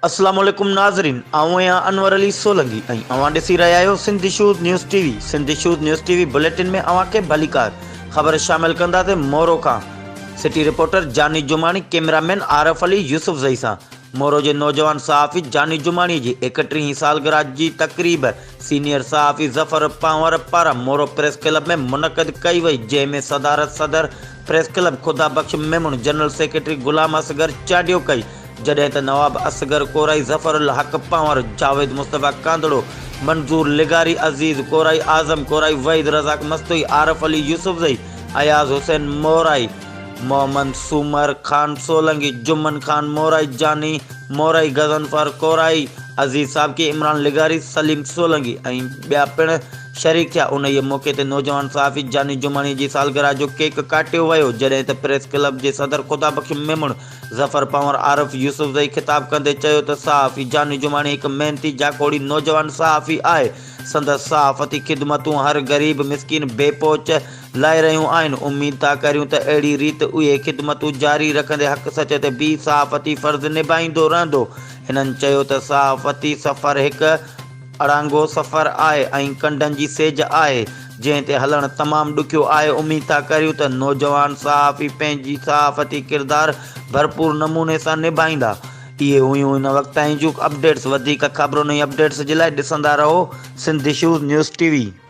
اسلام عليڪم ناظرين آئون آهيان انور علي سولنگي ۽ اوهان ڏسي رهيا آهيو Sindh issues news T V Sindh issues news T V bulletin ۾ اوهان کي ڀليڪار خبر شامل ڪنداسين مورو کان city reporter Jani Jamani camera man Arif Ali Yousafzai سان مورو جي نوجوان صحافي جاني جماڻي جي ايڪٽيهين سالگرهه جي تقريب سينيئر صحافي ظفر پنهور پاران مورو پريس ڪلب ۾ منعقد ڪئي وئي جنهن ۾ صدارت صدر press club Khuda Bakhsh Memon, general secretary Ghulam Asghar Chandio ڪئي جڏهن ته نواب اصغر ڪورائي، ظفر الحق پنهور، جاويد مصطفيٰ ڪانڌڙو، منظور لغاري، عزيز ڪورائي، اعظم ڪورائي، وحيد رزاق مستوئي، عارف علي يوسفزئي، اياز حسين مورائي، محمد سومر خان سولنگي، جمن خان مورائي، جاني مورائي، غضنفر ڪورائي، عزيز سابقي، عمران لغاري، سليم سولنگي ۽ ٻيا پڻ شريڪ ٿيا. انهيء موقعي تي نوجوان صحافي جاني جماڻي جي سالگرهه جو ڪيڪ ڪاٽيو ويو، جڏهن ته پريس ڪلب جي صدر خدا بخش ميمڻ، ظفر پنهور، عارف يوسفزئي خطاب ڪندي چيو ته صحافي جاني جماڻي هڪ محنتي، جاکوڙي نوجوان صحافي آهي، سندس صحافتي خدمتون هر غريب، مسڪين، بي پهچ لاء رهيون آهن، اميد ٿا ڪريون ته اهڙي ريت اهي خدمتون جاري رکندي حق سچ تي بيهي صحافتي فرض نڀائيندو رهندو. هنن چيو ته صحافتي سفر هڪ اڙانگو سفر آهي ۽ ڪنڊن جي سيج آهي، جنهن تي هلڻ تمام ڏکيو آهي، اميد ٿا ڪريون ته نوجوان صحافي پنهنجي صحافتي ڪردار ڀرپور نموني سان نڀائيندا. اهي هيون هن وقت تائين جون اپڊيٽس، وڌيڪ خبرن ۽ اپڊيٽس جي لاء ڏسندا رهو Sindh issues news T V.